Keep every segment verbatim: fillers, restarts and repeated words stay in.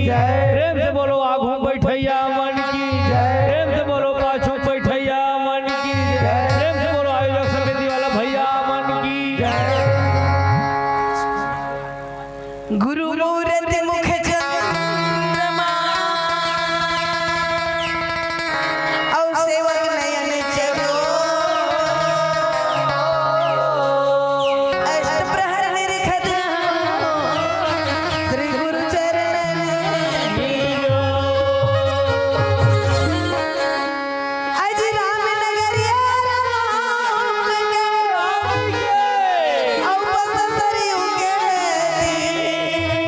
प्रेम से बोलो आगू बैठैया मन की, प्रेम से बोलो पाछू बैठैया मन की, प्रेम से बोलो आयोजक समिति वाला भैया मन की। गुरु मूरति मुख चंद्रमा, अउ सेवक नयन चकोर। अष्ट प्रहर निरखत श्री गुरु चरणन। अज राम नगरिया राम के, अउ बस सरयू के तीर।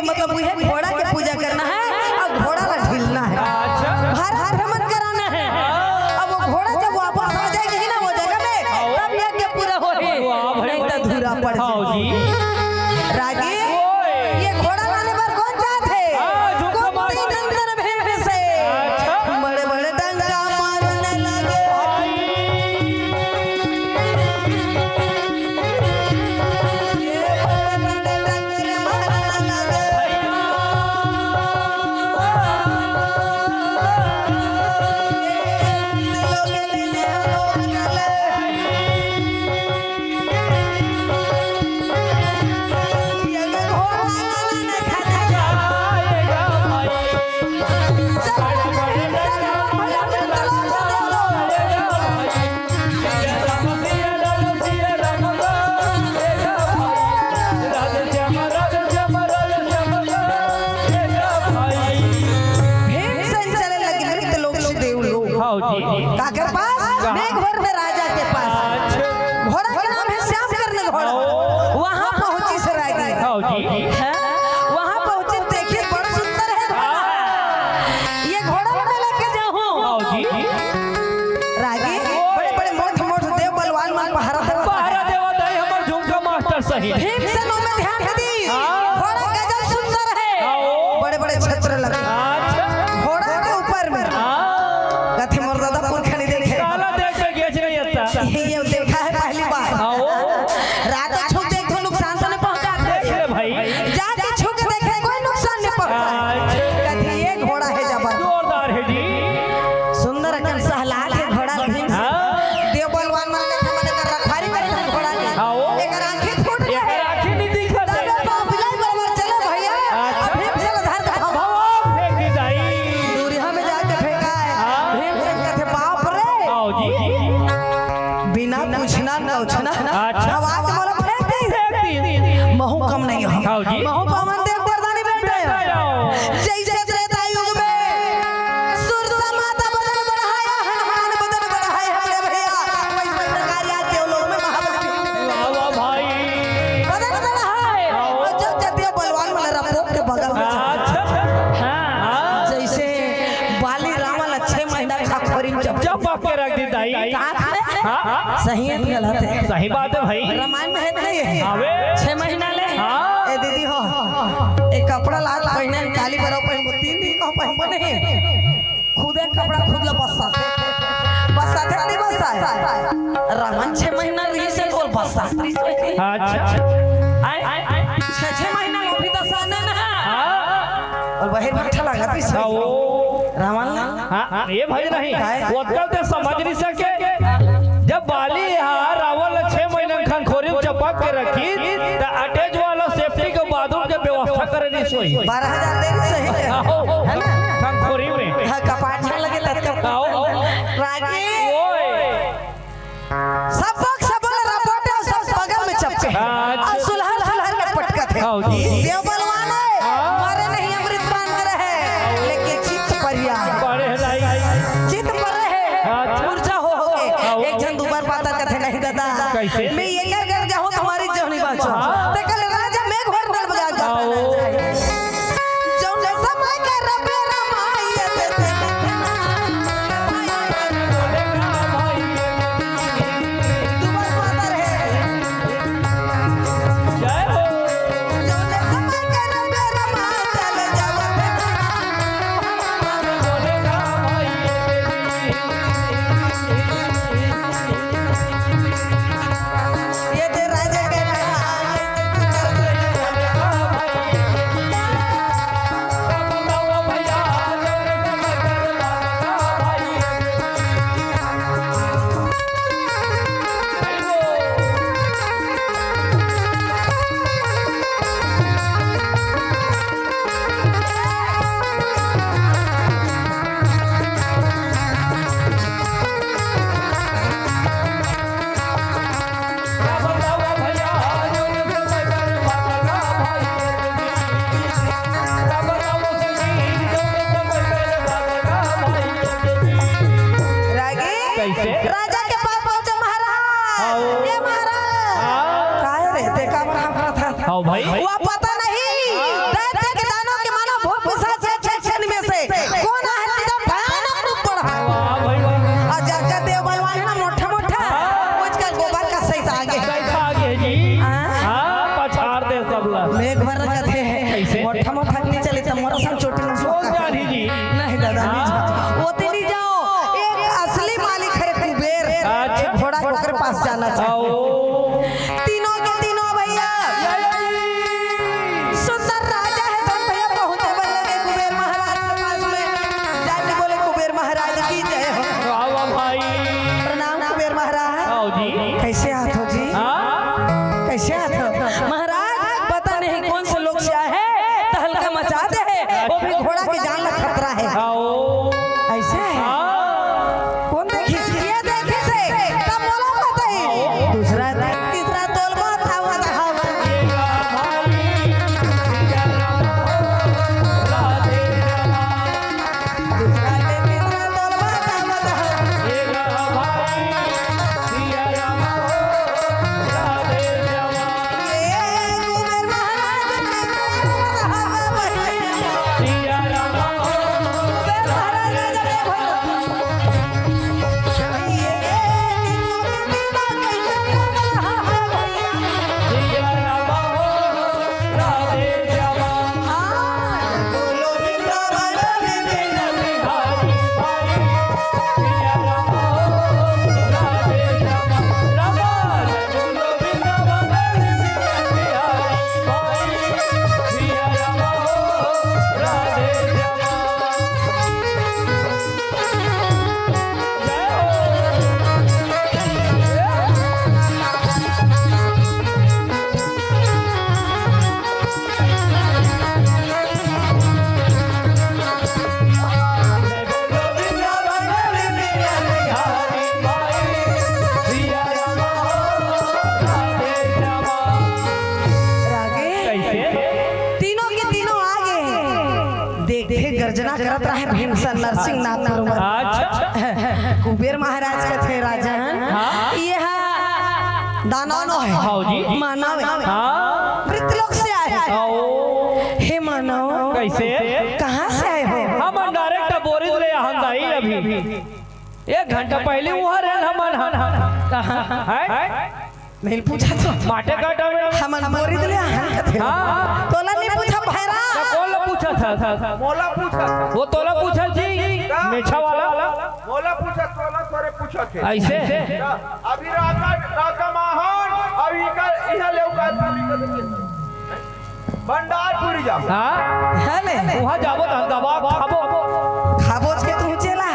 मतलब उहे घोड़ा के पूजा करना है और घोड़ा ला ढीलना है। अच्छा। भारत भ्रमण कराना है। अब वो घोड़ा जब वापस आ जाएगी ना वो जगह में, तब यज्ञ पूरा होही, वाह भाई। नहीं तो अधूरा पड़ जाएगी। रागी, ओए। ये घोड़ा लाने पर कौन जात है? हाँ, झुमका मार। कुंती नंदन भीम से। अच्छा। बड़े बड़े डंका मारने लगे। भीमसेन चले लगे मृत लोक से देव लोक। हाँ जी। काकर पास? मेघ भर में राजा के पास। अच्छा। घोड़ा के नाम है श्याम कर्ण घोड़ा। हाँ। वहाँ पहुँची से रागी। हाँ जी। हैं? वहाँ पहुँची, देखी बड़ा सुंदर है घोड़ा। हाँ। ये घोड़ा मैं लेके जाऊँ। हाँ जी। रागी, ओए। बड़े बड़े मोट मोट देव बलवान मन पहरा देवत पहरा है। देवत है हमर झुमका मास्टर सही। भीमसेन ओमे ध्यान दी। हाँ। घोड़ा गजब सुंदर है। हाँ, ओ। बड़े बड़े छत्र लगे। अच्छा। घोड़ा के ऊपर में। हाँ। कथे मोर दादा पुरखा नहीं देखे। साला देख के गेच नहीं आता। ये, ये देखा है पहली बार। हाँ, ओ। रात छुप देख तो नुकसान तो नहीं पहुंचा। देख ले भाई। जाके छू के देखे, कोई नुकसान नहीं पहुंचा। अच्छा। कथे ये घोड़ा है जबर। जोरदार है जी। सुंदर अकन सहलात है घोड़ा भीम से। हाँ। देव बलवान मन के मन कर रखारी कर घोड़ा के। हाँ, ओ। एकर आँखी फूट गया एकर है। आँखी नहीं दिखत है। तबे बाबुलाई बराबर चले भैया। अच्छा। अब भीम से धर दे। भगवान फेंक दी दाई। दूरिहा में जाके फेंका है। हाँ। भीम से कथे, "बाप रे।" आओ जी। बिना पूछना नौछना। अच्छा। हवा के बोला फेंक दी। फेंक दी। महू कम नहीं हो। आओ जी। महू पवन देव वरदानी बेटा है। आओ। जैसे त्रेता युग में सुरसा माता बदन बढ़ाया, हनुमान बदन बढ़ाए, हमरे भैया, वैसे प्रकार याद देव लोग में महाबली। वाह, वाह भाई। बदन बढ़ाए। आओ। और जब जतिया बलवान मन रपो के बगल में। अच्छा। हाँ। हाँ। जैसे बाली रावण ला छह महीना खखोरी में जब जब बाप के रख दी दाई। कहाँ थे? हाँ, हाँ। सही है कि गलत है? सही बात है भाई। रामायण में है कि नहीं है? आवे। छह महीना ले। हाँ। ए दीदी हो, एक कपड़ा लात पहिने, काली बरौ पहिने, तीन दिन का पहिने नहीं। खुदे कपड़ा खुद ला बस्सा थे। बस्सा थे कि नहीं बस्सा है? रावण छह महीना रही से बोल बस्सा। अच्छा। आए, आए, आए, आए। छह, छह महीना लो भी दसा ना ना। हाँ। और वही बैठा लगा तो इसमें। हाँ, वो। रावण ला। हाँ, हाँ, ये भाई नहीं। काय? वो अतका ते समझ नहीं सके। जब बाली हा रावण ला छह महीना खंखोरी में चपक के रखी, त अटैच वाला सेफ्टी के बाथरूम के व्यवस्था करे नहीं सोई। बारह हजार दे रही सही है। आओ। है ना? खंखोरी में। हाँ, कपाट छन लगे तब आओ। रागी। ओए। सब पग सबल रपट हे, सब बगल में चपके हे। हाँ, अच्छा। अउ सुलहर सुलहर के पटकत हे। हाँ, जी। देव बलवान हे, हाँ। मरे नहीं अमृत पान करे हे, लेकिन चित्त परिया हे। पड़े हे लाई। चित्त परे हे, अच्छा। ऊर्जा हो हो के। हाँ, एक झन दुबर पातर कथे नहीं दादा। कैसे? मैं ये कर कर जाहूँ तुम्हारी जोहनी बाँचो। हाँ। ते कल राजा मेघ भर नल बगा गा। हाँ, ओ। जौन समय के रबे रमाई रागी? कैसे? राजा के पास पहुंचे महाराज। हाँ। ये महाराज। हाँ। काहे रहते का बड़ा था? हाँ भाई। वो पता नहीं। हाँ। दैत्य ठमो ठक नहीं चले त मोर संग चोटी में कौन जानी जी? नहीं दादा, नहीं जाओ। वो ते नहीं जाओ। एक असली मालिक हरे कुबेर। अच्छा। एक घोड़ा ओकरे पास जाना चाहिए। आओ। तीनों के तीनों भैया। सुंदर राजा है धन भैया, पहुंचे बन लगे कुबेर महाराज के पास में। जाके बोले, "कुबेर महाराज की जय हो।" वाह, वाह भाई। प्रणाम कुबेर महाराज। आओ जी। कैसे आत हो जी? हाँ? कैसे आत हो? महाराज, पता नहीं कौन से लोग से आए हैं, तहलका मचा दे है, वो भी घोड़ा के जान ला खतरा है। आओ। ऐसे है? हाँ। कौन देखिस? ये देखिस है, तब बोला बताई। आओ। दूसरा दे, तीसरा तोल बात हवा हवा। दूसरा दे, तीसरा तोल बात हवा हवा। रागे। कैसे? तीनों के तीनों आ गए हैं। देखे गर्जना करत रहे भीमसेन नरसिंह नाथ तोरमल। अच्छा। कुबेर महाराज कथे राजन, हाँ। ये हा दानव नो है। हाँ जी। मानव है। हाँ। मृतलोक से आए। आओ। हे मानव। कैसे? कहाँ से आए हो? हम direct बोरिद ले हम दाई अभी। एक घंटा पहले वहाँ रहन हमन ह। कहाँ? है? नहीं पूछा तो। माटे काटा में। हमन बोरिद ले आहन कथे। हाँ। तोला नहीं पूछा भैरा। तो कौन ला पूछा था? मोला पूछा था। वो तोला पूछा जी, का? मेछा वाला। मोला पूछा, तोला थोरे पूछा थे। ऐसे? अभी राका, राका माहौल, अभी का, इहाँ लेव का, भंडारपुरी जाबो। हाँ? है ने? उहाँ जाबो त दबा खाबो। खाबोच के तू चेला।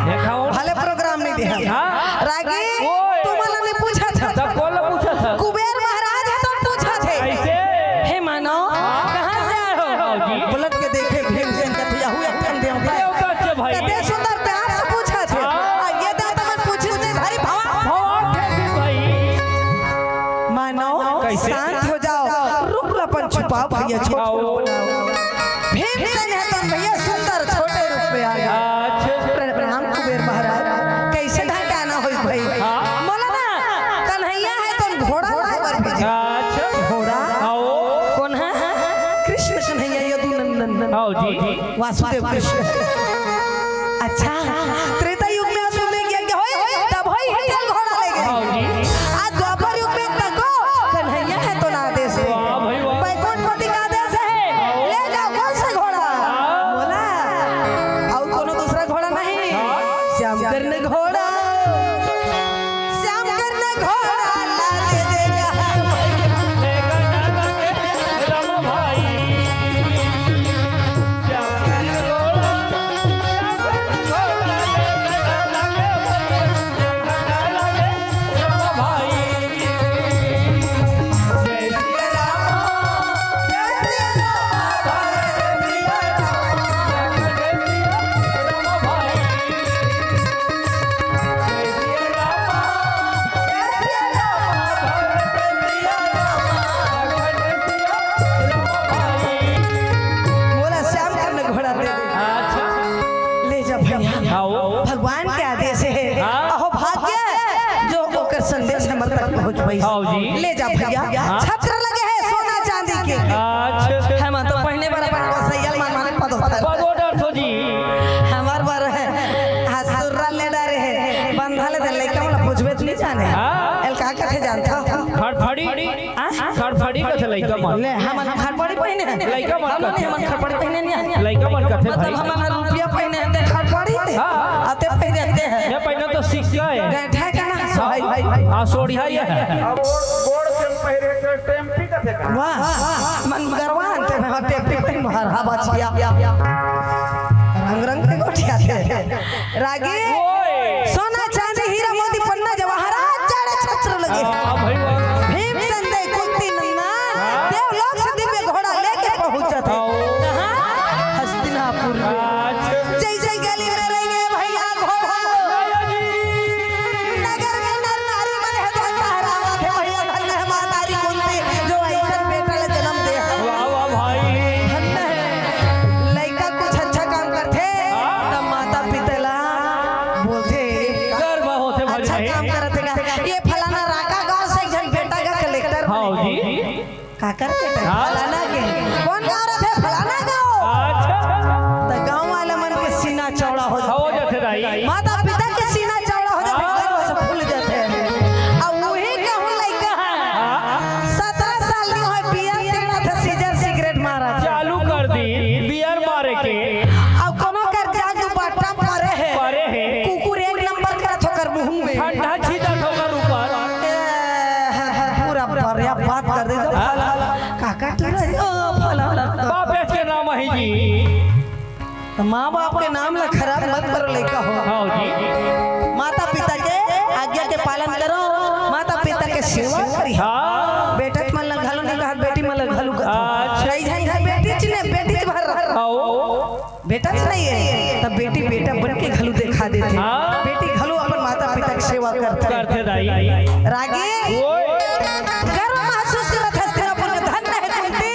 देखाओ। भले program नहीं दे। हाँ? रागी, ओए। तू मला नहीं पूछा था। तब कौन ला पूछा था? कुबेर महाराज है तो पूछा थे। ऐसे? हे मानो, हाँ? कहाँ से आए हो? हाँ जी। बुलट के देखे भीमसेन कथिया हुए अपन देवता। देवता से भाई। कते सुंदर प्यार से पूछा थे। हाँ। आ, ये देवता मन पूछिस नहीं भारी भवा। भवा थे भाई। मानो, कैसे? शांत हो जाओ, रूप ला अपन छुपाओ भैया, छोटे रूप बनाओ। भीमसेन हे तो भैया सुंदर छोटे रूप में आ गया। अच्छा। प्र-, प्रणाम कुबेर महाराज, कैसे ढंग के आना होई भाई? हाँ। बोला ना, कन्हैया हे तो घोड़ा लाए बर भेजे। अच्छा। घोड़ा? आओ। कौन है? कृष्ण कन्हैया यदुनंदन। आओ जी। वासुदेव कृष्ण। अच्छा, त्रेता युग में अश्वमेध यज्ञ होय, तब होय हे चल घोड़ा ले गए। हाँ जी। आज द्वापर युग में तको कन्हैया हे तो ना आदेश हे। वाह भाई वाह। बैकुंठपति का आदेश हे, ले जाओ कौन सा घोड़ा? बोला, अउ कोनो दूसरा घोड़ा नहीं। हाँ। श्याम कर्ण घोड़ा, श्याम कर्ण घोड़ा ला दे देगा। मोला श्याम कर्ण घोड़ा दे दे। अच्छा। ले जा भैया। हाँ, वो। भगवान के आदेश हे। हाँ। अहो भाग्य, जो ओकर संदेश हमन तक पहुँच पाइस। हाँ जी। ले जा भैया। हाँ। छत्र लगे हे सोना चांदी के। अच्छा। हमन तो पहिने बर अपन गोसैया ल मन माने पदो धर। पदो धर थो जी। हमर बर हसुरा ले डारे हे। बंधा ले दे लइका मन पूछबे त नहीं जाने। हाँ। एला का कथे जानथो? फड़फड़ी। आ? खड़फड़ी कथे लइका मन। ले, हमन खड़फड़ी पहिने हन। लइका मन हमन कथे। हमन खड़फड़ी पहिने नहीं हन। लइका मन कथे मतलब भाई। हमन ह रुपया पहिने हन, ते खड़फड़ी ते। हाँ। आते पहिरे ते हैं। ये पहिना तो सिक्का है। गैठा का ना, हाँ, भाई। हाँ, सोड़िया ये है। अब गोड़, गोड़ के पहिरे के टेम्पी कथे का। वाह, मन गरवा आनते हैं, हाँ, टेम्पी पहिन बाहर, हाँ, बचिया। रंग रंग के गोठिया थे। रागी, ओए। सोना, चांदी, हीरा, मोती, पन्ना, जवाहरात, जड़ छत्र लगे। हाँ, भाई, वाह। भीमसेन दे कुंती नंदन, हाँ। देवलोक से दिव्य घोड़ा लेके पहुंचत हे। हाँ। कहाँ? हस्तिनापुर में। अच्छा। जैसे गली में रहिए भैया घोड़ा। नगर में नर नारी मन हे तो सहरावत हे भैया, धन्य हे महतारी कुंती, जो ऐसन बेटा ला जन्म दे हे। वाह, वाह, भाई। धन्य हे। लइका कुछ अच्छा काम करथे, हाँ। त माता पिता ला बोलथे, गर्व होथे, अच्छा भजन हे। काम करत हे का? ये फलाना राका गांव से एक झन बेटा का कलेक्टर हाँ बने। जी। काकर बेटा? हाँ। फलाना के। कौन गांव रथे? फलाना गांव। अच्छा। त गांव वाले मन के सीना चौड़ा हो हाँ, हो जाथे। जाथे दाई। माता पिता के सीना चौड़ा हो जाथे, हाँ। गर्व से फूल जाथे। अब वही कहूं लइका हे। हाँ। सत्रह साल के होय, बियर टेढ़ा था, सीजर सिगरेट मारा था। चालू कर दी, बियर मारे के। अब कोनो कर जाग दुपट्टा परे हे। परे हे। कुकुर एक नंबर करत होकर मुंह में। ठंडा छींटत होकर ऊपर। ए, पूरा बढ़िया बात कर दे। हाँ। काका तू रहे, ओ, फलाना। बाप के नाम ही जी। त माँ बाप के नाम ला खराब मत करो लइका हो। हाँ जी। माता पिता के आज्ञा के पालन करो, माता पिता के सेवा करी। हाँ। बेटा मन ला घलो नहीं कहा, बेटी मन ला घलो कहा। अच्छा। कई झन घर बेटी च ने, बेटी च भर रहा। आओ। बेटा च नहीं हे, तब बेटी बेटा बन के घलो देखा देथे। हाँ। बेटी घलो अपन माता पिता के सेवा करथे। करथे दाई। रागी। ओए। गर्व महसूस करत हस्तिनापुर के धन्य हे कुंती,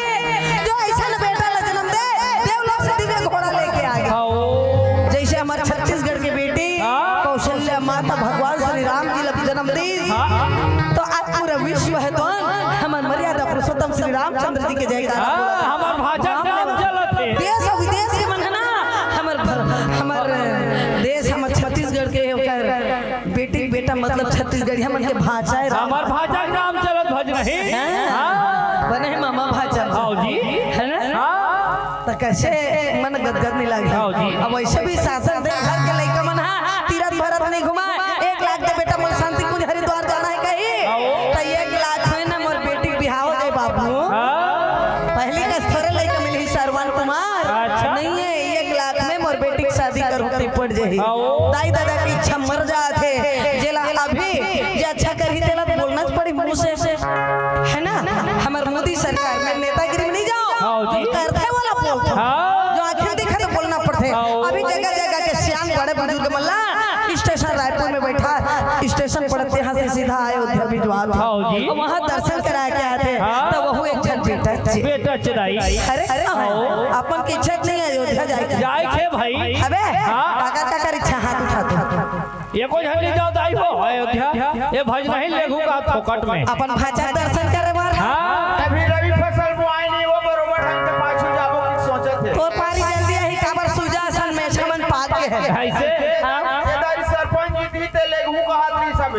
जो ऐसन बेटा ला जन्म दे, देवलोक से दिव्य घोड़ा लेके आ गे। हाँ, ओ। जैसे हमर छत्तीसगढ़ के बेटी हाँ। कौशल्या माता भगवान श्री राम जी ला जन्म दीस, हाँ। तो आज पूरा विश्व हे तो हमर मर्यादा पुरुषोत्तम श्री रामचंद्र जी के जयकारा हाँ, बोलत हे। हमर भाषा नाम चलत हे। देश अउ विदेश के मन हे ना, हमर भ-, हमर देश, हमर छत्तीसगढ़ के ओकर बेटी बेटा मतलब छत्तीसगढ़िया मन के भाषा हे। हमर भाषा के नाम चलत भज नहीं। हैं? हाँ। बने हे मामा भाषा। हाँ जी। हे ना? हाँ। त कैसे मन गदगद नहीं लागे? हाँ जी। अब वैसे भी शासन दे घर के लइका मन हा तीरथ भरत नहीं घुमाय। एक लाख दे बेटा मोर शांति कुंज हरिद्वार जाना हे कही। हाँ। त एक लाख में ना मोर बेटी के बिहाव हो जाय बाबू। हाँ। पहली कस थोरे लइका मिलही श्रवण कुमार। अच्छा। नहीं हे, एक लाख में मोर बेटी के शादी करूँ ते पड़ जाही। हाँ। दाई ददा के इच्छा मर जात हे। जेला अभी जे अच्छा करही तेला तो बोलना च पड़ी मुंह से। हे ना? हमर मोदी सरकार में नेतागिरी में नहीं जाओ। हाँ जी। करथे वाला बोलथे। हाँ। जो आँखी दिखे तो बोलना पड़थे। हाँ। अभी जगह जगह के सियान बड़े बुजुर्ग मन ला स्टेशन रायपुर में बैठा, स्टेशन पड़त हे, यहाँ से सीधा अयोध्या भिजवात हे। हाँ जी। वहाँ दर्शन करा के आथे, हाँ। तो वहू एक झन बेटा च। बेटा च दाई। अरे, हाँ। अपन के इच्छा नहीं हे अयोध्या जाए के। जाए के भाई। अबे, हाँ। काकर काकर इच्छा हाथ उठा दे। एको झन नहीं जाव दाई हो अयोध्या, ये भज नहीं लेगू का फोकट में। अपन भांचा दर्शन करे बर। हाँ। अभी रबी फसल बुआई नहीं हो, बरोबर ढंग से पाछू जाबो कि सोचत हे। तोर पारी जल्दी आही, काबर सूजा असन मेछा मन पाक गे हे। ऐसे? हाँ। ये दारी सरपंच जी दी ते लेगू कहा दी सब।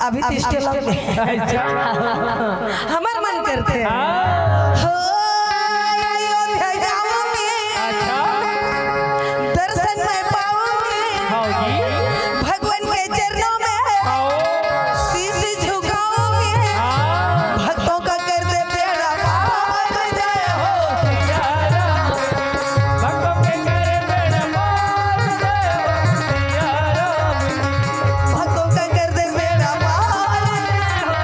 अभी तिष्टे लग गे। अच्छा। हमर मन करथे। हाँ। हो, अयोध्या जाऊंगी। अच्छा। दर्शन मैं पाऊंगी। हाँ जी। भगवान के चरणों में हाँ। शीश झुकाऊंगी। हाँ। भक्तों का कर दे बेड़ा पार, जय हो। भक्तों के कर बेड़ा पार, जय हो। भक्तों का कर दे बेड़ा पार, जय हो।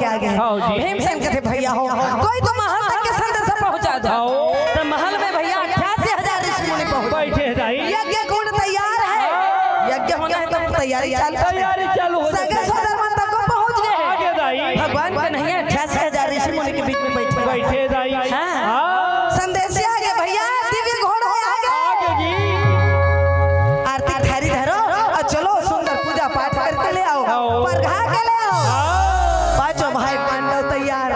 आगे। हाँ जी। भीमसेन कथे, "भैया हो, कोई तो महल तक के संदेश पहुंचा दो।" हाँ। तो महल में भैया अट्ठासी हजार ऋषि मुनि पहुंच गए। बैठे दाई। यज्ञ कुंड तैयार है, यज्ञ होना है तो तैयारी चालू है। तैयारी चालू हो सगे जाती है। सोदर मन तक पहुंच गए। आगे दाई। भगवान कन्हैया अट्ठासी हजार ऋषि मुनि के बीच में बैठे। बैठे दाई। हाँ। हाँ। संदेश आगे भैया, दिव्य घोड़ा आगे। आगे जी। आरती थारी धरो और चलो सुंदर पूजा पाठ करके ले आओ, आओ। परघा के ले आओ। आओ। पांचों भाई पांडव तैयार,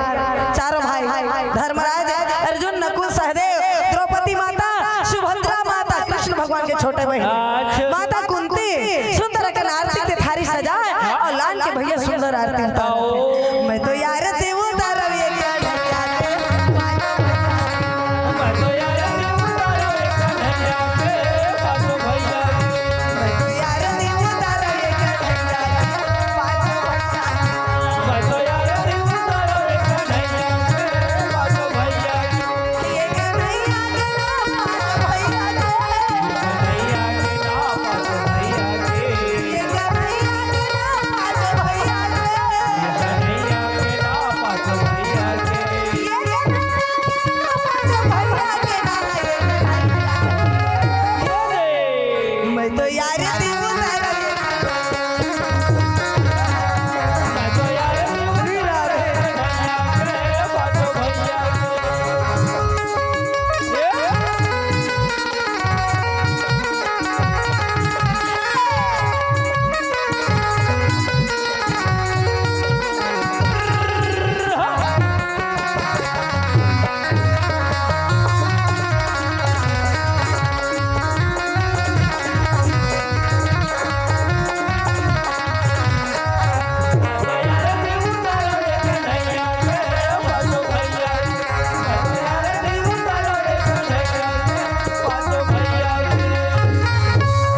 चारों भाई धर्मराज, अर्जुन, नकुल, सहदेव, द्रौपदी माता, सुभद्रा माता, कृष्ण भगवान के छोटे बहन, अच्छा। माता कुंती, सुंदर के आरती के थारी सजाए और लान के भैया सुंदर आरती उतार। आओ। मैं तो यार देवता रवि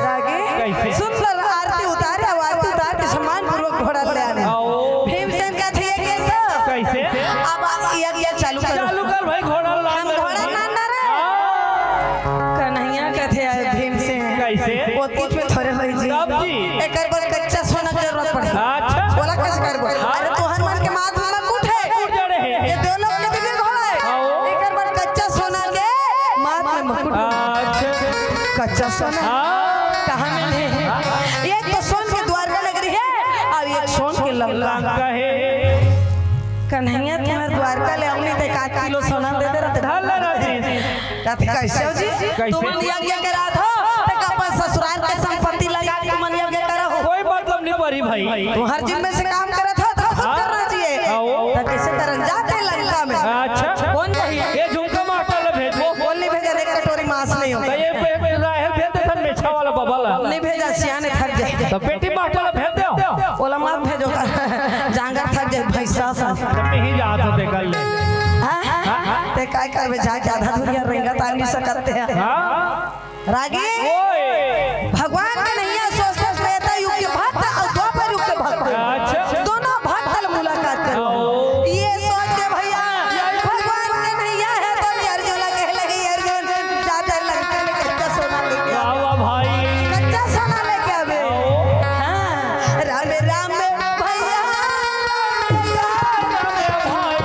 रागी, कैसे? सुंदर आरती उतारे, अब आरती उतार के सम्मान पूर्वक घोड़ा ले आने। आओ। भीमसेन का थे कैसे? कैसे? अब यज्ञ चालू करो। चालू कर भाई, घोड़ा ला हम दे। घोड़ा ना, ना रे। हाँ। कन्हैया का थे भीमसेन। कैसे? वो तीन में थोड़े होई जी। तब जी। एकर बर कच्चा सोना के जरूरत पड़े। अच्छा। बोला कैसे करबो? हाँ। अरे तोहर मन के माथ में मुकुट है। मुकुट जड़े है। ये दो लोग के दिव्य घोड़ा है। आओ। एकर बर कच्चा सोना के माथ में मुकुट। अच्छा। कच्चा सोना। हाँ। कहाँ मिले? एक तो सोन के द्वारका नगरी है और एक सोन के लंका। लंका है। कन्हैया तुम्हारे द्वारका ले आऊंगी तो एक आध किलो सोना दे दे रहते। ढाल ले रहती। कहते, "कैसे हो जी? कैसे? तुमन यज्ञ करा दो, तो अपन ससुराल के संपत्ति लगा के तुमन यज्ञ करा हो।" कोई मतलब नहीं पड़ी भाई। तुम्हारे जिम्मे से काम करे था तो खुद हाँ। करना चाहिए। हाँ, वो। तो कैसे करन? जाते लंका में। अच्छा। कौन चाहिए? ये झुमका मास्टर ला भेज। वो कौन नहीं भेजा? एक कटोरी मांस नहीं हो। तो ये पे, पे राहल भेज दे सन मेछा वाला बाबा ला। नहीं भेजा, सियाने थक जाए। तो पेटी मास्टर ला भेज दे। ओला मत भेजो। जांगर थक जाए भैंसा सा। तो मैं ही जात होते कर ले। हाँ? हाँ? ते काय करबे जाके आधा दुनिया रेंगा तांगी सकते हैं। हाँ? रागी, ओए। भगवान कन्हैया सोचते त्रेता युग के भक्त और द्वापर युग के भक्त। अच्छा। दोनों भक्त ल मुलाकात करो। ओ। ये सोच के भैया, भगवान कन्हैया है तो अर्जुन ला कहे लगे, "अर्जुन, जाते लंका में कच्चा सोना लेके आ।" वाह, वाह भाई। कच्चा सोना लेके आवे। ओ। हाँ, राम राम भैया, राम भैया, राम भाई।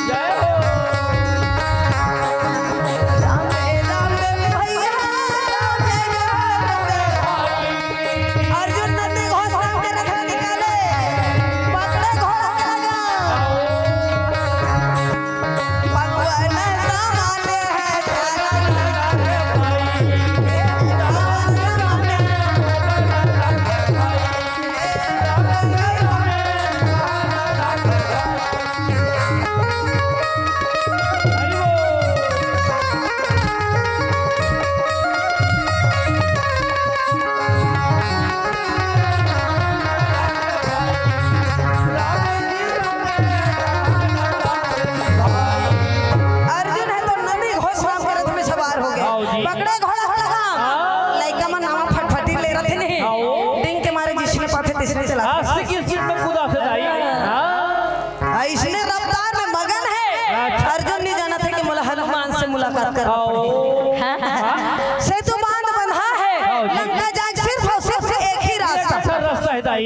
जय हो।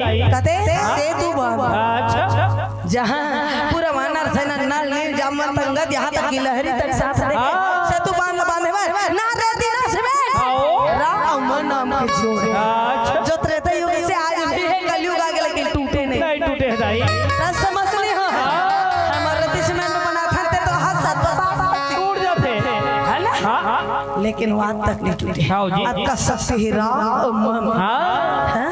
कथे सेतु बांध। अच्छा। जहाँ पूरा वानर सेना नल नील जामवंत अंगद, यहाँ तक गिलहरी तक साथ दे। हाँ। सेतु बांध बांधे बर ना रेती ना सीमेंट। आओ। राम नाम के जोड़े। अच्छा। जो त्रेता युग से आज भी है, कलयुग आगे लेकिन टूटे नहीं। नहीं टूटे है दाई। रस समझ नहीं हो। हाँ। हमर रेती सीमेंट में बनाथन ते तो हर साथ बसा टूट जाते। है ना? हाँ, हाँ। लेकिन वो आज तक नहीं टूटे। हाँ जी। आज का शक्ति ही राम। हाँ। हाँ।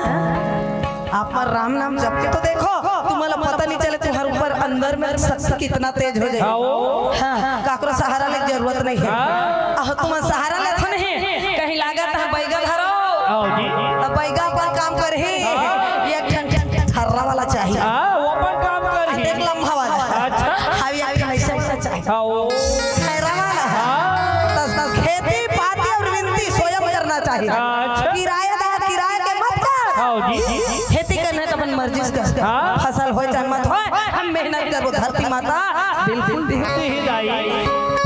आप मन राम नाम जपके तो देखो, तुम्हारा पता नहीं चले, तुम्हारे ऊपर अंदर में शक्ति कितना तेज हो जाए। हाँ, वो। हाँ, काकरो सहारा ले जरूरत नहीं है। हाँ। आहो, तुम्हारा सहारा ले तो नहीं, कहीं लागत है बैगा धरो। आओ जी। तब बैगा अपन काम करही। हाँ। ये ठन-, ठन-, ठन-, थर्रा वाला चाहिए। हाँ, वो अपन काम करही। देख लंबा वाला। अच्छा। हाँ, ये ऐसा वाला चाहिए। हाँ, वो। थर्रा वाला। हाँ। तो, तो खेती, पाती और विनती स्वयं करना चाहिए। अच्छा। किराएदार, किराए के मत कर। हाँ, जी, जी। खेती करना है तो अपन मर्जी से कर। हाँ। फसल होए चाहे मत होए, हम मेहनत करबो, धरती माता बिल्कुल दी। दी ही दाई।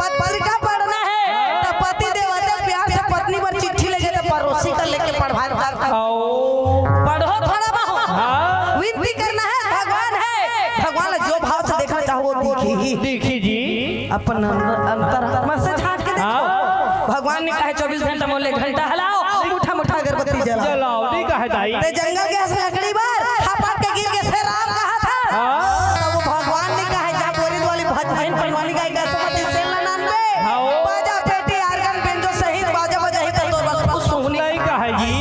पत्रिका पढ़ना है तो पति देव आते प्यार से पत्नी बर चिट्ठी ले जाते, पड़ोसी का लेके पढ़वा कर। आओ। पढ़ो थोड़ा बहुत। हाँ। विनती करना है, भगवान है, भगवान जो भाव से देखना चाहो वो दिखी। दिखी जी। अपन अंदर, अंतरात्मा से झांक के देखो। हाँ। भगवान ने कहे, "चौबीस घंटा मोले घंटा हलाओ, मुठा मुठा अगरबत्ती जलाओ।" जलाओ, नहीं कहे दाई। ते जंगल के हंस लकड़ी बर, हपट के गिर के से राम कहा था। हाँ। तब वो भगवान ने कहे, "जा बोरी वाली भज बहन पनवानी गाय का सुमति सेल ना नान पे। हाँ, ओ। बाजा पेटी, आर्गन, बेंजो सहित बाजा बजाही त तोर बात कुछ सुहनी।" नहीं कहे जी।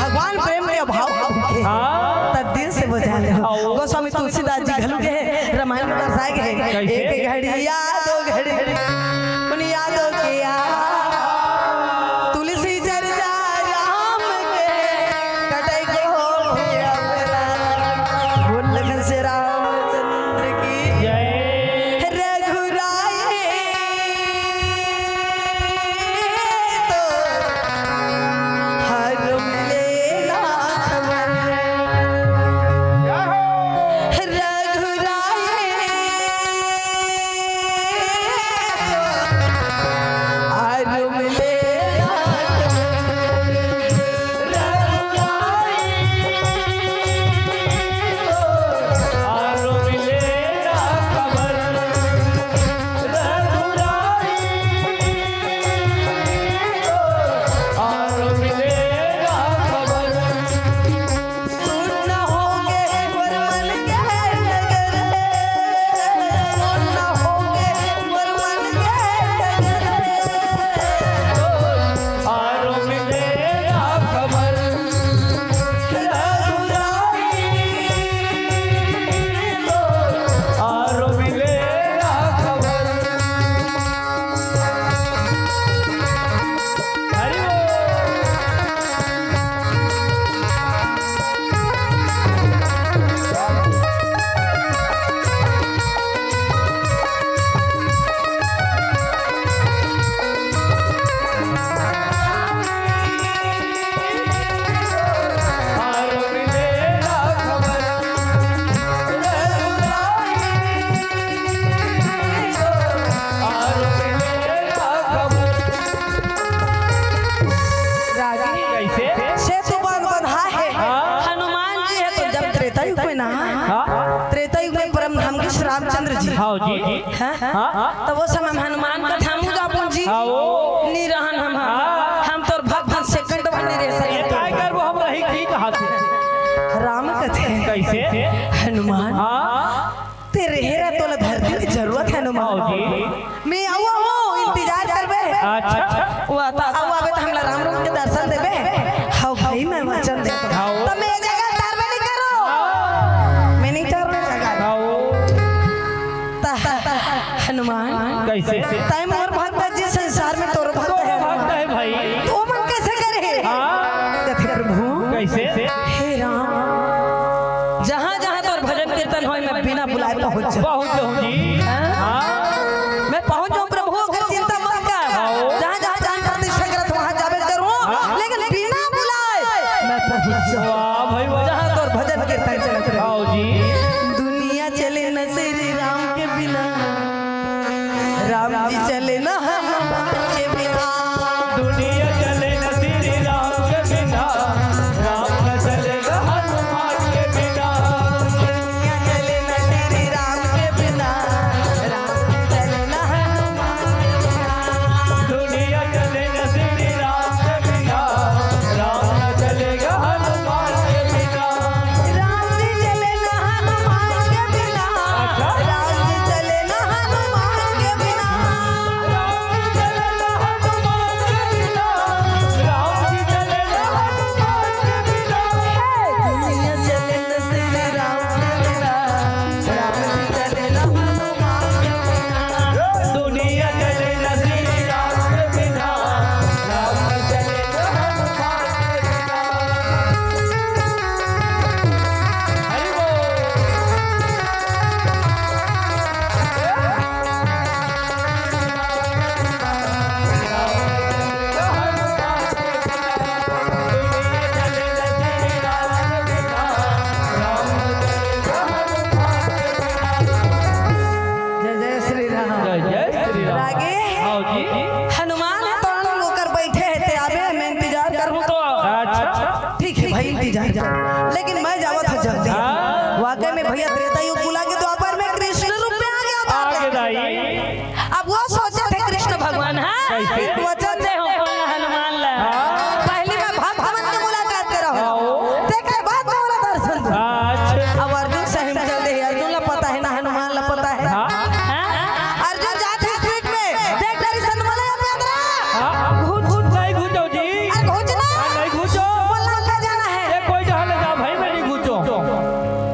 भगवान प्रेम के अभाव भूखे। हाँ। त दिल से बुझा ले। हाँ, ओ। गोस्वामी तुलसीदास जी घलू के हे, रामायण में दर्शाए गए हे। कैसे? एक घड़ी याद, दो घड़ी, उन यादों के याद। तुलसी चर्चा राम के, कटे कोटि अपना। बोल लखन से रामचंद्र की जय। रघुराई तो हर मिले ना खबर। रघुराई तो हर मिले ना खबर। रघुराई तो हर मिले ना खबर। रागी। कैसे? सेतु बांध बंधा है। हाँ। हनुमान जी है तो जब त्रेता युग में ना, हाँ। त्रेता युग में परम धाम के श्री रामचंद्र जी। हाँ जी। हाँ? हाँ। तो वो समय में हनुमान का धाम जा अपन जी। हाँ, वो। नहीं रहन हम, हम। हाँ। हम तोर भक्त हम सेकंड भर नहीं रह सके। ये काय करबो हम रही की कहा थे? राम कथे। कैसे? हनुमान। हाँ। तेरे हेरा तोला धरती में जरूरत है हनुमान। हाँ जी। मैं आऊ, आऊ, इंतजार करबे। अच्छा। वो आता, आऊ आबे त हमला राम रूप के दर्शन देबे। हाँ भाई, मैं वचन देता हूँ। हाँ। तो मैं जगह तारबे नहीं करो। हाँ। मैं नहीं तारो जगह। हाँ। त हनुमान। कैसे? तय मोर भक्त जी संसार में तोर भक्त तोर है। भक्त है भाई। तो मन कैसे करे? हाँ। कथे प्रभु। कैसे? हे राम, जहाँ जहाँ तोर भजन कीर्तन होय, मैं बिना बुलाए पहुँच जाऊँ। पहुँच जाऊँ जी। हाँ? हाँ। मैं पहुँच जाऊँ प्रभु, अगर चिंता मत कर। हाँ। जहाँ जहाँ प्राण प्रतिष्ठा करत, वहाँ जाबे करूँ, हाँ। लेकिन बिना बुलाए मैं पहुँच जाऊँ। वाह भाई वाह। जहाँ तोर भजन कीर्तन चलत रहे। हाँ जी। दुनिया चले न श्री राम के बिना, राम जी चले न हनुमान के बिना। दुनिया चले न श्री राम के बिना, राम न चले न हनुमान ठीक है भाई, इंतजार कर, लेकिन मैं जावत हँव जल्दी। हाँ। वाकई में भैया, त्रेता युग भुला के द्वापर में कृष्ण रूप में आ गया था। आगे दाई। अब वो सोचत हे कृष्ण भगवान, हाँ? कैसे? वचन दे हो हनुमान ला। हाँ। पहली मैं भक्त मन के मुलाकात कराहूँ। हाँ, वो। तेकर बाद में ओला दर्शन दूँ। अच्छा। अब अर्जुन सही में चल दे, अर्जुन ला पता है ना, हनुमान ला पता है। हाँ। हाँ? अर्जुन जात हे स्पीड में, देख डरी सन वाला अपने अंदर। हाँ। घुच। नहीं घुचो जी। अरे घुच ना। हाँ, नहीं घुचो। बोला का जाना है। ये कोई जहाँ ले जा भाई, मैं नहीं घुचो।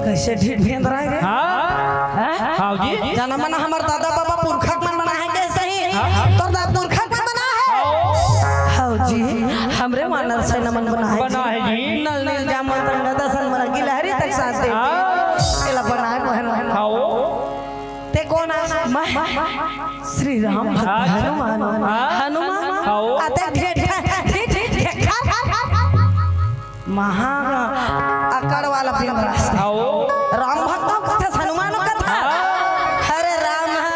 कैसे ढीठ भेंद रहा है रे? हाँ। हाँ? हाँ जी। जाना मना हमर दादा बाबा पुरखा मन मना है कैसे ही? हाँ। तोर दादा पुरखा मन मना है। हाँ। हाँ जी। हमरे वानर सेना मन बना है बना जी। है जी। नल नील जामवंत अंगद असन मन गिलहरी तक साथ दे। हाँ। एला बनाए बहन। हाँ। ते कोन आस? मैं श्री राम भक्त हाँ। हनुमान। हाँ। हनुमान। हाँ। आते ठेठ, ठेठ, ठेठ, ठेठ। महा अकड़ वाला बिंद्रास। हाँ। राम भक्त कथा, हनुमान कथा। हाँ। अरे राम ह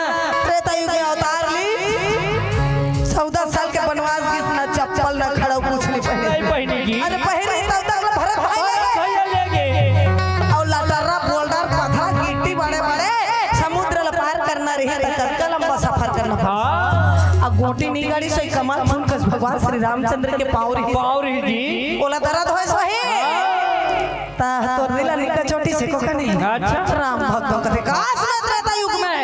त्रेता युग में अवतार लीस, चौदह साल के बनवास गिस, न चप्पल, न खड़ाऊ, कुछ नहीं पहने। नहीं पहने जी। अरे पहिरे तब तक भरत भाई ले गए। भरत भाई ले गए। अउ लटर्रा, बोल्डर, पथरा, गिट्टी बड़े बड़े, समुद्र ल पार करना रही त कतका लंबा सफर करना पड़े। हाँ। अउ गोटी नहीं गाड़ी, सोई कमल फूल कस भगवान श्री रामचंद्र के पाँव रही। पाँव रही जी। ओला दर्द होय सोही। हाँ। ता तोर दिल निका चोटी से को कने। अच्छा। राम भक्त कथे, काश मैं त्रेता युग में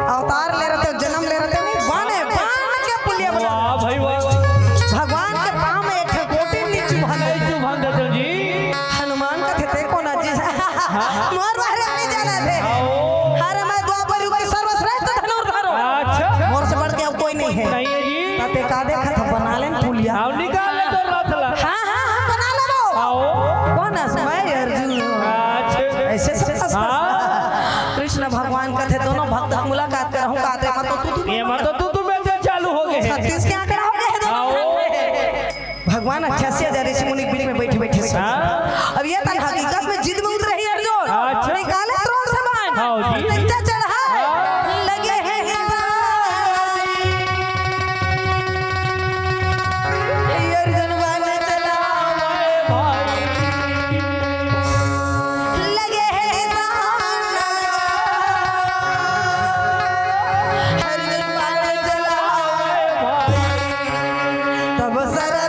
अवतार ले रहते, जन्म ले रहते, वो बाने, बान के पुलिया बना। वाह भाई वाह। भगवान के पाँव में एक गोटी नीचू भांग। नीचू भांग देते जी। हनुमान कथे, ते कोन आस जी? मोर बारे में नहीं जाना थे। आओ। अरे मैं द्वापर युग के सर्वश्रेष्ठ धनुर्धर हूँ। अच्छा। मोर से बढ़ के अब कोई नहीं है। नहीं है जी। ता ते का देखत ह, बना लेन पुलिया। आओ निकाल ले तो रथ ला। हाँ, हाँ, हाँ, बना लेबो। आओ। कोन आस? मैं अर्जुन हूँ। अच्छा। ऐसे सब आस। हाँ। कृष्ण भगवान कथे, दोनों भक्त मुलाकात कराहूँ, का ते मत तो तू, तू ये मत तो तू, तू बेटे चालू हो गए। छत्तीस के आंकड़ा हो गए हैं दोनों आओ। भक्त में। भगवान अट्ठासी हजार ऋषि मुनि के बीच में बैठे बैठे सोच। हाँ। अब ये तन हकीकत में जिद में उतरे ही अर्जुन। अच्छा। निकाले त्रोण से बाण। हाँ जी। नीचे चढ़ा। हाँ। लगे हैं निशान। ये अर्जुन बाण चलावे भाई। लगे हैं निशान। अर्जुन बाण चलावे भाई। तब सरर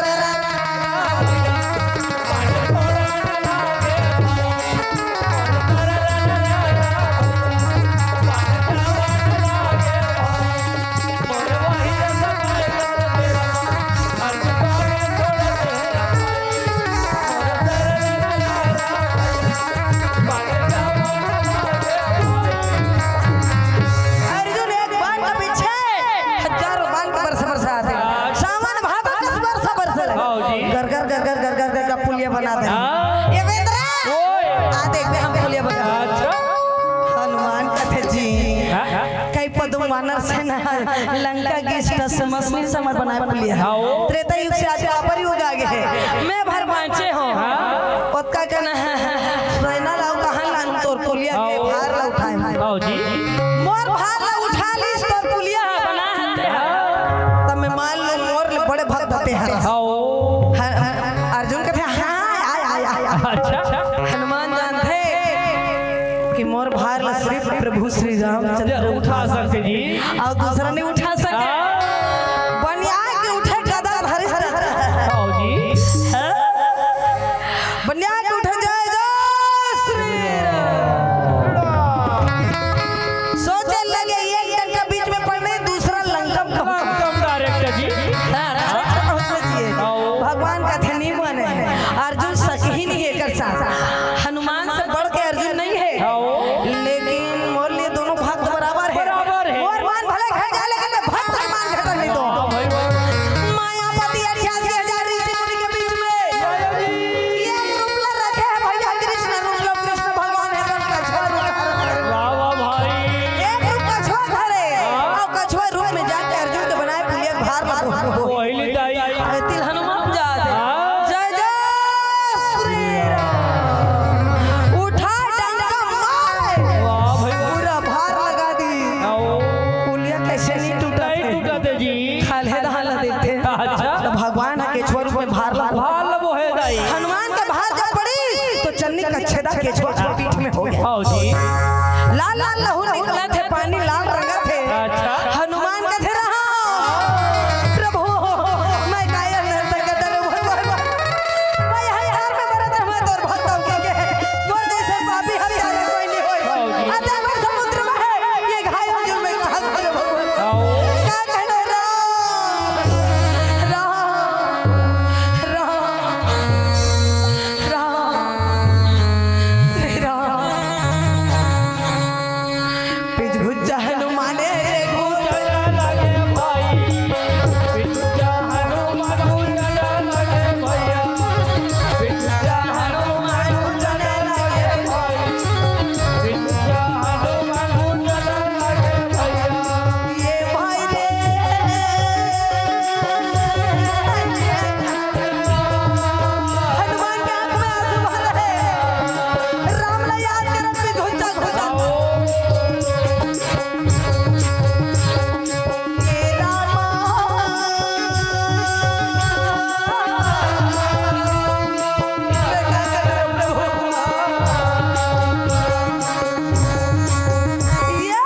अर्जुन एक बाण के पीछे हजारों बाण के बरस बरस आथे। सावन भादो कस बरस बरस लगे। हाँ जी। घर घर घर घर घर घर घर का पुलिया बना दे। हाँ। ये वेंद्रा। ओए। आ देख बे हम पुलिया बना। अच्छा। हनुमान कथे जी। हाँ, हाँ। कई पदुम वानर सेना लंका गिस त समसनी समर बनाए पुलिया। हाँ, ओ। त्रेता युग से आज द्वापर युग आ गए हैं। मैं भर बाँचे हूँ। हाँ। ओतका कन सेना ला कहाँ लान तोर पुलिया के हाँ, ओ। भार ला उठाए। हाँ जी। मोर भार ला उठा लीस तोर पुलिया ह बना हते ह। हाँ। तब मैं मान लो मोर ले बड़े भक्त हते हरस। हाँ, ओ। ह-, ह-, अर्जुन कथे, "हाँ, आय, आय, आय, आय।" अच्छा। हनुमान जानथे कि मोर भार ला सिर्फ प्रभु श्री रामचंद्र उठा सकथे जी। अउ दूसरा नहीं उठा सके। हाँ। बनिया के उठे गदा धरिस। हाँ जी। हाँ। बनिया के उठे, जय जय श्री राम। सोचे लगे एक डंका बीच में पड़ने, दूसरा लंका में पहुंच। लंका में direct जी। हाँ, direct पहुंचना चाहिए। आओ। भगवान कथे नहीं माने, अर्जुन सक ही नहीं है कर साथ। हनुमान से बढ़ के अर्जुन नहीं है। आओ। लेकिन मोर लिए दोनों भक्त बराबर है। बराबर है। मोर मान भले घट जाए, लेकिन मैं भक्त के मान घटन नहीं दूं। हाँ, भाई, भाई। मायापति अट्ठासी हजार ऋषि मुनि के बीच में जय जी। एक रूप ला रखे है भैया, कृष्ण रूप ला, कृष्ण भगवान है, तो कछुआ रूप ला रखे। वाह, वाह, भाई। एक रूप कछुआ धरे, हाँ। और कछुआ रूप में जाके अर्जुन के बनाए पुलिया के भार ला। कोहली दाई। अरे तिलहन मत जा दे। हाँ। जय जय श्री राम। उठा डंका मारे। वाह भाई। पूरा भार लगा दी। आओ। पुलिया कैसे नहीं टूटा नहीं थे? टूटा थे जी। खाल्हे धान ला देते। अच्छा। तो भगवान ह केछुआ रूप में भार ला। भार ला वो केचुआ के पीठ में हो गया। आओ जी। लाल लाल लहू निकलत हे, पानी लाल रंगत हे। अच्छा। हनुमान कथे, "राम, प्रभु, मैं कायर नंद के डर भगवान, मैं अहंकार में मरत रह, मैं तोर भक्त हूँ के, मोर जैसे पापी हत्यारा कोई नहीं होय।" आओ जी। अतक बड़ समुद्र में हे, ये घायल जुर्म में कहाँ करे भगवान? आओ। का कहना हे, राम, राम, राम। राम, श्री राम। पिठभुजा हनुमाने रे गुण। ये भाई रे। हनुमान के आंख में आंसू भर रहे। राम ला याद करत भी घुचा घुचा। हे रामा। ये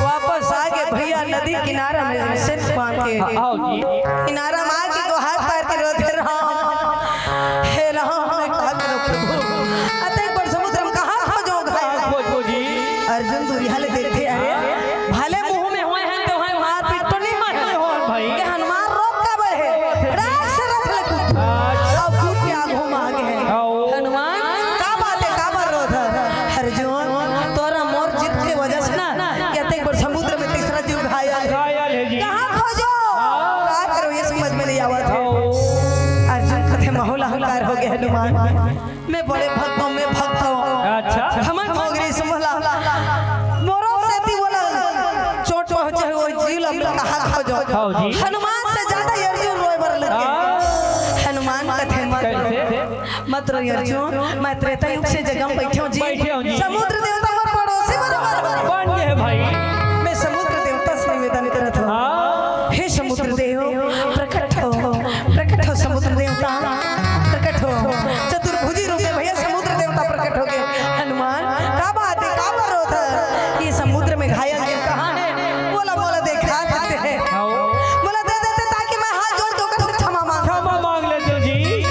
वापस आ गए भैया नदी किनारा में, सिर बांध के। हाँ, आओ जी। किनारा में आके गोहार पार के रोते, "राम, हे राम, मैं का करूं प्रभु? अतेक बड़ समुद्र में कहाँ खोजों घायल?" खोजो जी। अर्जुन दूरिहा ले देखथे, अरे, भले मुंह में होय हे तो होय, मारपीट तो नहीं होय। नहीं होय भाई। ये हनुमान रोत काबर हे? राग से रथ ले कूद। अच्छा। अब कूद के आगू में आगे हे। आओ। हनुमान, का बात हे, काबर रोत हस? अर्जुन, तोर मोर जिद के वजह से ना, ये अतेक बड़ समुद्र में तीसरा जीव घायल हे। घायल हे जी। कहाँ खोजों? हाँ। का करों, ये समझ में नहीं आवत हे। हाँ। अर्जुन कथे, "महूं ला अहंकार हो गया हनुमान, मैं बड़े भक्त हूँ, मैं भक्त हूँ।" अच्छा। हमन भोगरी से मोला, मोरो सेती मोला चोट पहुँचे हे, वो जीव ला मैं कहाँ खोजों? हाँ जी। हनुमान से ज्यादा अर्जुन रोय बर लगे। हाँ। हनुमान कथे, "मत रो।" कैसे? मत रो अर्जुन, मैं त्रेता युग से जगह में बैठे हूँ जी। बैठे हूँ जी। समुद्र देवता मोर पड़ोसी बराबर हे। बन गए भाई। मैं समुद्र देवता से निवेदन करत हूँ। हाँ। हे समुद्र देव, प्रकट हो, प्रकट हो समुद्र देवता, प्रकट हो। चतुर्भुजी रूप में भैया समुद्र देवता प्रकट हो गए। हनुमान, का बात हे, काबर रोत हस? ये समुद्र में घायल जीव कहाँ हे? बोला, बोला, देखा देते हैं। आओ। बोला, दे देते ताकि मैं हाथ जोड़ के ओकर से क्षमा मांग सकूं। क्षमा मांग लेते जी।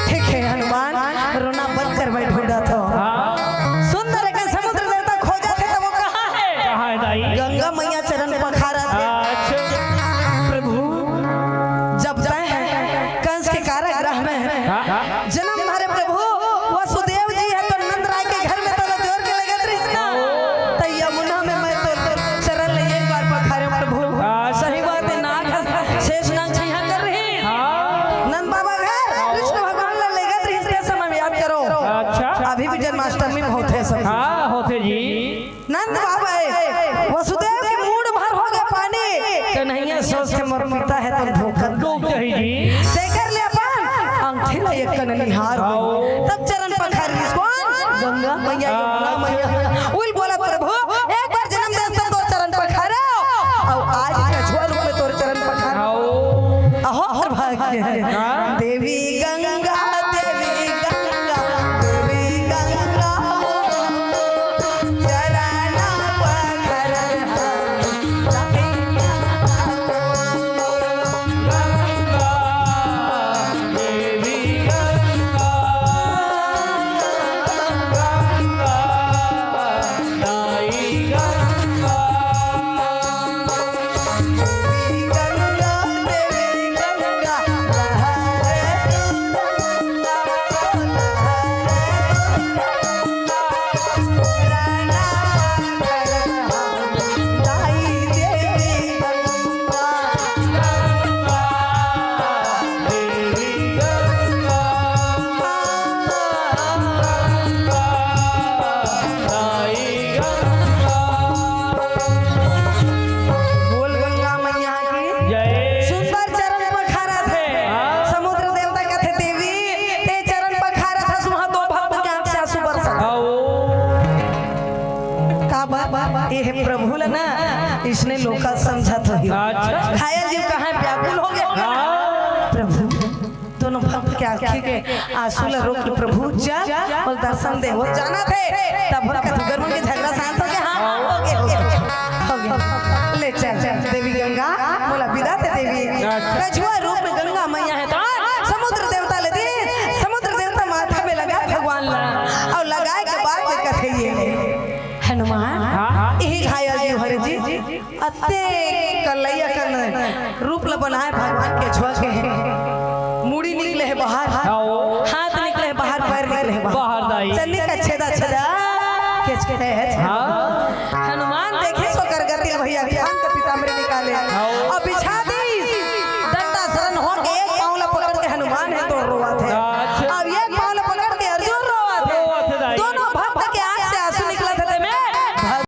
ठीक हे हनुमान, रोना बंद कर, मैं ढूंढत हूँ। हाँ। सुंदर के समुद्र देवता खोजथे त वो कहाँ हे? कहाँ हे दाई? गंगा मैया चरण पखारत हे। अच्छा। प्रभु, जब तैं कंस के कारागृह में हाँ, हाँ। जनम धरे प्रभु, वसुदेव जी हे तो नंद राय के घर में तोला जोर के लेगत रहिस ना, त यमुना में मैं तोर चरण ले एक बार पखारेंव प्रभु। हाँ। सही बात हे, नाग शेष नाग छइहां कर रहिस। हाँ। नंद बाबा घर कृष्ण भगवान ला लेगत रहिस, ते समय में याद करो। अच्छा। अभी भी जन्माष्टमी में होथे सब। हाँ, होथे जी। नंद बाबा हे, वसुदेव के मूड़ भर हो गया पानी। कन्हैया सोचथे मोर पिता हे तो धोखा डूब जाही जी। तेकर ले अपन अंगठी ला एक कन निहार हो। आओ। तब चरण पखारिस कोन? गंगा मैया, यमुना मैया। उल बोला, "प्रभु, एक बार जनम देस त तोर चरण पखारेंव, अउ आज कछुआ रूप में तोर चरण पखारेंव।" आओ। अहो, हर भाग्य हे। हाँ। देवी गंगा, देवी गंगा, देवी गंगा, चरण पखार। हे प्रभु ला ना, इसने लोका समझत होही। अच्छा। घायल जीव कहाँ व्याकुल हो गया। हाँ। प्रभु, दोनों भक्त के आँखी के आंसू ला रोक के, प्रभु चल, बोल दर्शन दे, वो जाना थे, तब भक्त गरुड़ के झगड़ा शांत हो गया। हाँ, हो गया, हो गया, हो गया। ले चल, देवी गंगा, बोला विदा दे देवी। अच्छा। कछुआ रूप में गंगा मैया है तो समुद्र देवता ले दी, समुद्र देवता माथा में लगा भगवान ला, और लगाए के बाद में कथे ये ले। हनुमान, हाँ। यही घायल जीव हरे जी, अते कलैया कन रूप ल बनाए भगवान के छुआ के हे। मुड़ी निकले हे बाहर, हाँ, ओ। हाथ निकले हे बाहर, पैर निकले हे बाहर। बाहर दाई। चन्नी का छेदा छेदा, केच के हे। हाँ। हनुमान देखे सो कर गति भैया, ध्यान के पीताम्बरी निकाले। हाँ, ओ। और बिछा